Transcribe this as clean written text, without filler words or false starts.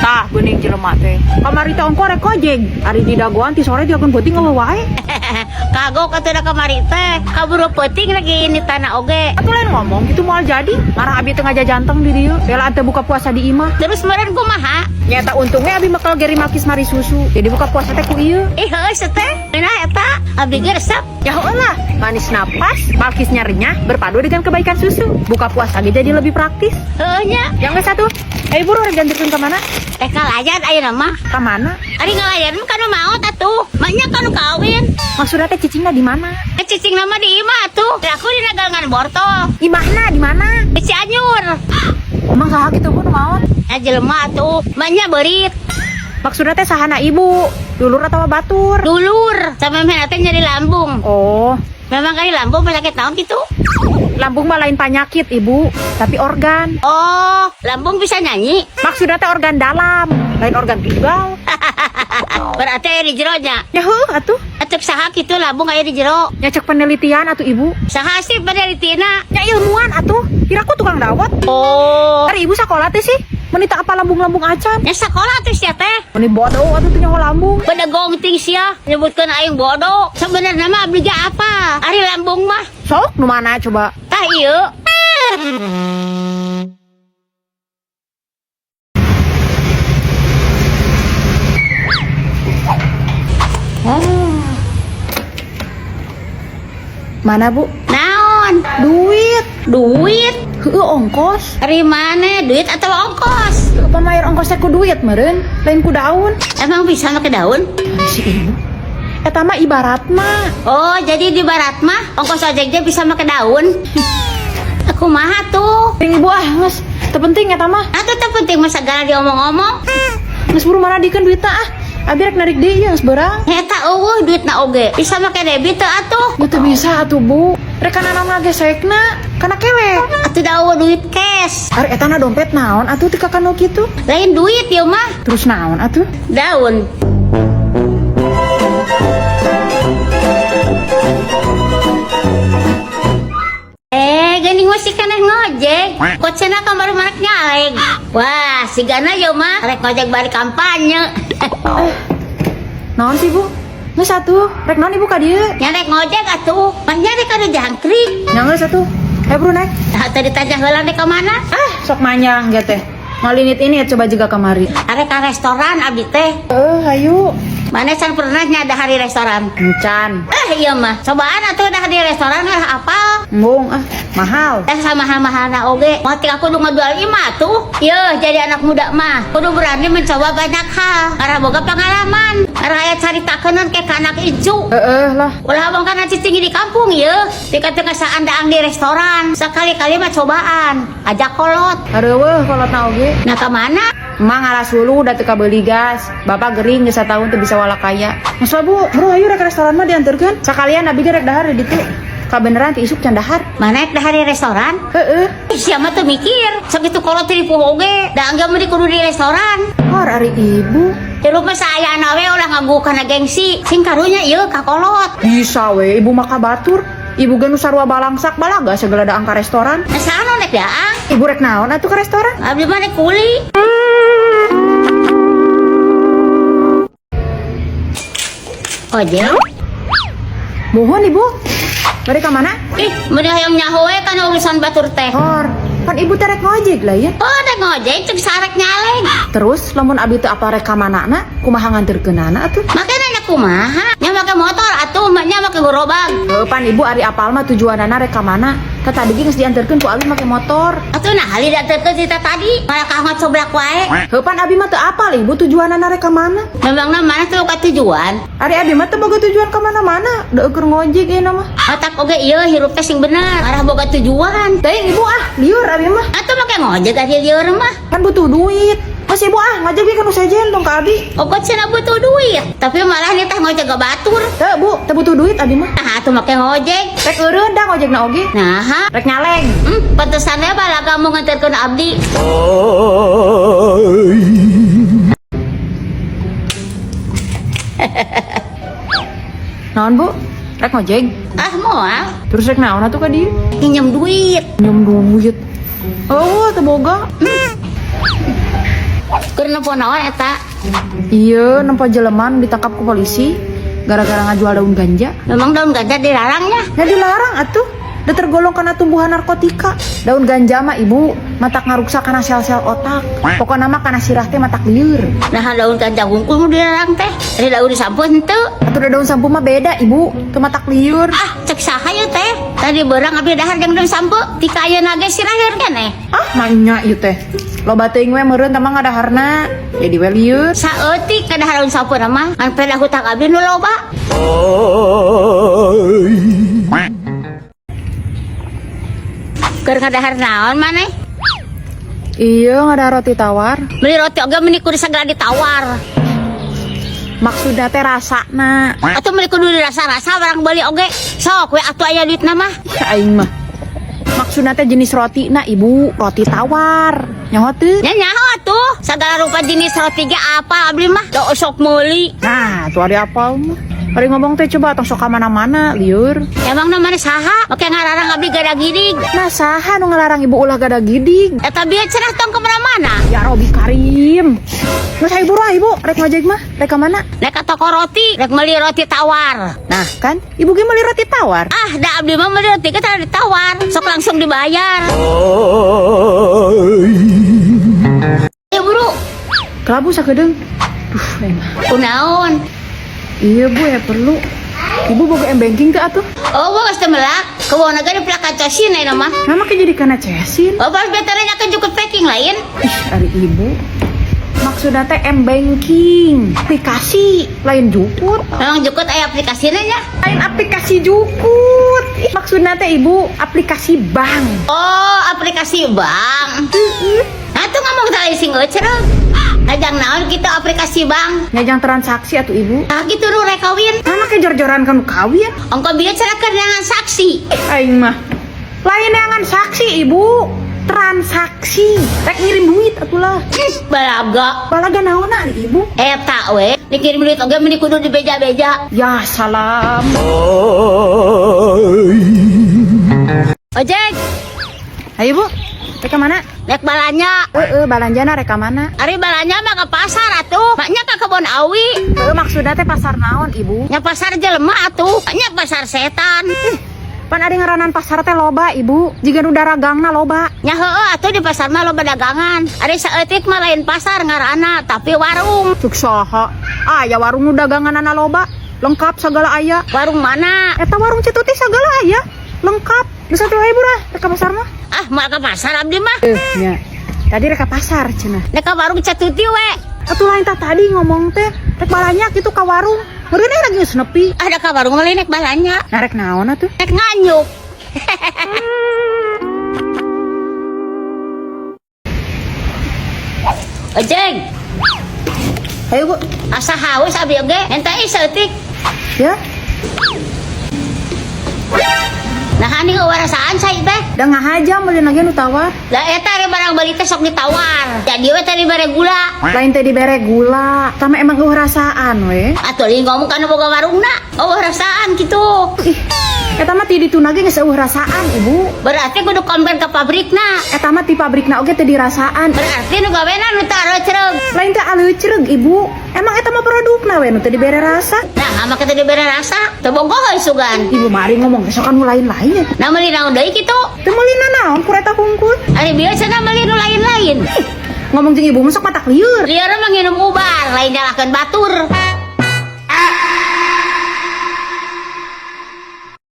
Tah, geuning jelema teh. Kamari teh ongko rek ojek. Ari di dagoan ti sore diakeun peuting euweuh wae. Kagok atuh da kamari teh. Kaburu peuting lagi ini tanah oge. Atuh lain ngomong gitu moal jadi. Marah abi teu ngajajanteng di dieu. Bela teu buka puasa di imah. Terus meureun kumaha? Nyata untungnya abi mekel Geri Malkis mari susu. Jadi buka puasa teh ku ieu. Ih heueuh teh. Nah eta abdi ge resep. Ya heueuh lah, manis napas, malkisnya renyah, berpadu dengan kebaikan susu. Buka puasa ge jadi lebih praktis. Heueuh nya. Yang geus satu. Eh buru rek dianterkeun ka mana? Teh kalayan ayeuna mah. Ka mana? Ari ngalayan mah kana maot atuh. Maknya kanu kawin. Maksudnya teh cicingna di mana? Cicing nama di imah atuh. Aku dina galengan bortol. Imahna di mana? Di Cianjur. Emang saha kitu Bu nu maot? Nah jelema atuh. Maknya beurit. Maksudnya teh sahana ibu? Dulur atau batur? Dulur. Sampai meh teh nyeri lambung. Oh, Memang kali lambung penyakit naon gitu? Lambung mah lain penyakit ibu, tapi organ. Oh, lambung bisa nyanyi. Maksudnya teh organ dalam, lain organ tunggal. Berarti aya di jero nya. Ya heuh atuh. Atuh saha kitu lambung aya di jero. Nya cek penelitian atuh ibu. Saha sih penelitina? Nya ilmuwan atuh. Kira aku tukang dawet. Oh, Ari ibu sekolah teh sih. Meni teu apa lambung-lambung acan. nya sekolah tuh sia teh. Meni bodoh atuh teu nyaho lambung. Bedegong ting sia nyebutkeun aing bodoh. Sebenarnya mah abdi ge apa? Ari lambung mah. Sok nu mana coba? Tah ieu. Mana bu? Naon? Duit. Duit? Heueuh ongkos. Ari mana? Duit atau ongkos? Apa mayar ongkosnya ku duit meureun? Lain ku daun. Emang bisa make daun? Ari si ibu. Eta mah ibarat mah. Oh, jadi di barat mah ongkos ojeknya bisa make daun. Aku mah tuh. Ting ibu ah geus. Teu penting eta mah. Atuh teu penting mah sagala diomong-omong. Geus buru mana dikeun duitna ah. Abi rek narik deui geus beurang. Eta euweuh duitna oge. Bisa make debit teu atuh? Gue teu bisa atuh bu. Rek kana naon ngagesekna? Kana kewek. Atuh da euweuh duit cash. Ari eta na dompet naon atuh teu kakano kitu? Lain duit ieu mah, Terus naon atuh? Daun. Eh, geuning masih keneh ngojek. Kok cenah kamari marak nyaleg. Wah, sigana ieu mah rek ngojek bari kampanye. Naon sih bu? Geus atuh, rek naon ibu ka dieu? Nya rek ngojek atuh. Mah nya rek anu jangkrik. Nya geus atuh. Eh bro naik. Nah, tadi tanya heula rek ka mana? Ah, sok manyang ge teh. Ngalinit ini coba juga kamari. Arek ka restoran abdi teh. Eh, hayu. Mana can pernah nya dahar di restoran? Encan. Eh, iya mah. Cobaan atuh dahar di restoran lah apal. Embung ah, mahal. Eh sama mahal-mahalna oge. Motik aku udah ngejual imah tuh. Yeuh, jadi anak muda mah kudu berani mencoba banyak hal. Karena boga pengalaman. Karena aya caritakeun ke ka anak incu. Heeh lah. Ulah abang kana cicing di kampung yeuh. Tika-tika saandaang di restoran. Sekali-kali mah cobaan. Ajak kolot. Areueuh kolotna oge. Nah, ka mana? Emang ngalas hulu udah teu kabeuli gas. Bapak gering geus satahun teu bisa walakaya. Geus lah bu, bro ayo rek restoran mah dianterkeun. Sakalian abi ge rek dahar di ditu. Kabeneran ti isuk can dahar. Mana ek dahar di restoran? Heeh. Ih, siapa tuh mikir? Sakitu kolot ripuh oge. Da angga mah di kudu di restoran. Hor ari ibu. Di rumah saya we ulah nganggu kana gengsi. Sing karunya ieu ka kolot. Bisa we ibu maka batur. Ibu ge nu sarua balangsak balaga segala daang ka restoran. Nah, saha nu rek daang? Ibu rek naon atuh ka restoran? Abdi mah rek kuli. Ojek? Mohon ibu. Bari ka mana? Ih, meni hayang nyaho we kana urusan batur teh. Hor, kan ibu teh rek ngojek lah ya. Oh, rek ngojek cek sarek nyaleg. Terus lamun abi teu apal rek ka manana, kumaha nganterkeunana atuh? Make nanya kumaha? Nya make motor atuh, nya make gerobak. Heuh pan ibu ari apal mah tujuanana rek ka mana? Tah tadi ge geus dianterkeun ku abi make motor. Atuh nah hali dianterkeun cerita tadi, malah ka ngocoblak wae. Heuh pan abi mah teu apal ibu tujuanana rek ka mana? Memangna mana tuh ka tujuan? Ari abi mah teu boga tujuan ka mana-mana, da eueuh ngojek ieu mah. Otak oge ieu hirup teh sing bener, arah boga tujuan. Teuing ibu ah, liur abi mah. Atuh make ngojek ari lieur mah. Kan butuh duit. Mas ibu ah, ngojek ge kan sejen dong ka abi. Ogot cenah butuh duit, tapi malah nih teh ngojek ke batur. Teu bu, teu butuh duit abi mah. Nah, atuh make ngojek. Rek eureun da ngojekna oge. Nah, Rek nyaleng. Pantesannya balaga mau nganterkeun abdi. Naon bu? Rek ngojek. Ah, moal. Terus rek naon atuh ka dieu? Pinjam duit. Nyem duit. Oh, teu boga. Keur nempo naon eta? Iya, nempo jelema nu ditangkap ku polisi gara-gara ngajual daun ganja. Memang daun ganja dilarangnya? Ya dilarang atuh. Udah tergolong karena tumbuhan narkotika. Daun ganja mah, Ibu, matak ngaruksak kana sel-sel otak. Pokoknya mah kana sirah teh matak lieur. Nah, daun ganja hungkul nu dilarang teh. Ari daun sampeu henteu. Atuh da daun sampeu mah beda, Ibu. Teu matak lieur. Ah, cek saha ieu teh? Tadi beurang abdi dahar jeung daun sampeu. Tika ayeuna ge sirah lieur keneh. Ah, manya ieu teh. Loba teuing we meureun tah mah ngadaharna. Jadi we lieur. Saeutik kadahar daun sampeu mah, ngan peda hutang abdi nu loba. Keur ngadahar naon maneh? Iya, ngadahar roti tawar. Beli roti oge meuni kudu sagala ditawar. Maksudna teh rasana. Atuh meuli kudu dirasa-rasa barang beli oge. Sok we atuh aya duitna mah. Ya aing mah. Maksudna teh jenis roti na, Ibu, roti tawar. Nyaho teu? Nya nyaho atuh, sagala rupa jenis roti ge apa abdi mah. Da sok meuli. Nah, tuh ada apa mah? Bari ngomong teh coba tong sok ka mana-mana, lieur. Emang namanya saha? Make ngalarang abdi gada gidig. Nah, saha nu ngalarang Ibu ulah gada gidig? Eta bieu cenah tong kemana-mana. Ya Robi Karim. Geus hayu buru ah, Ibu, rek ngojek mah, rek ka mana? Rek ka toko roti, rek meuli roti tawar. Nah, kan Ibu ge meuli roti tawar. Ah, da abdi mah meuli roti ge tara ditawar. Sok langsung dibayar. Ayo buru. Kelabu sakedeung. Duh, emang. Kunaon? Iya, Bu, ya perlu. Ibu boga m-banking teu atuh? Oh, geus teu melak. Keuweuhna ge dipelakan cesin ayeuna mah. Nah, make jadi kana cesin. Oh, pas beternya kan cukup packing lain. Ih, ari Ibu. Maksudna teh m-banking, aplikasi, lain jukut. Memang jukut aya aplikasina nya? Lain aplikasi jukut. Ih, maksudna teh Ibu, aplikasi bank. Oh, aplikasi bank. Nah, tuh ngomong tadi sing eucereug. Ngajang naon kitu aplikasi bank? Ngajang transaksi atuh, Ibu. Nah, gitu nu rek kawin. Nah, make jor-joran kan kawin. Ongko bieu cenah keur neangan saksi. Aing mah. Lain neangan saksi, Ibu. Transaksi. Rek ngirim duit atulah. Balaga. Balaga naonna ari Ibu? Eta we, dikirim duit oge meuni kudu dibeja-beja. Ya salam. Ojek, Ayo, Bu. Rek ka mana? rek balanja. Heeh, balanjana rek ka mana? Ari balanja mah ke pasar atuh. Maknya ka kebon awi. Heeh, maksudna teh pasar naon, Ibu? Nya pasar jelema atuh. Nya pasar setan. Ih, pan ari ngaranan pasar teh loba, Ibu. Jiga nu daragangna loba. Nya heueuh atuh di pasar mah loba dagangan. Ari saeutik mah lain pasar ngaranna, tapi warung. Cuk saha? Aya warung nu daganganana loba, lengkap segala aya. Warung mana? Eta warung Cituti segala aya, lengkap. Geus atuh hayu buru ah, rek ka pasar mah. Ah, moal ka pasar abdi mah. Eh, nya. Tadi rek ka pasar cenah. Rek ka warung Catuti we. Atuh lain tah tadi ngomong teh, rek balanya kitu ka warung. Meureun lagi geus nepi. Ada ka warung mah lain rek balanya. Nah, rek naon atuh? Rek nganyuk. Ojek, Ayo, Bu. Asa haus abdi oge. Enta ih saeutik. Ya, Nah, ani warasaan cai teh. da ngahaja meuli lagi nu tawar. Lah eta ari barang beli teh sok ditawar. Jadi we teh dibere gula. Lain teh dibere gula, tama emang eueuh rasaan we. Atuh li ngomong kana boga warungna. Oh, rasaan kitu. Ih, eta mah ti dituna ge geus eueuh rasaan, Ibu. Berarti kudu komplain ke pabrikna. Eta mah ti pabrikna oge teh dirasaan. Berarti nu gawena nu teu areucreug. Lain teh aleucreug, Ibu. Emang eta mah produkna we nu teu dibere rasa. Nah, ama kita dibere rasa, teu bogoh euy sugan. Ibu mari ngomong besok kan nu lain-lain ya. Nah, meuli naon deui kitu? Teu meuli nanaon ku eta hungkul. Ari bieu cenah meuli nu lain-lain. Ih, ngomong jeung ibu mah sok matak lieur. Lieur mah nginum ubar, lain nyalahkeun batur.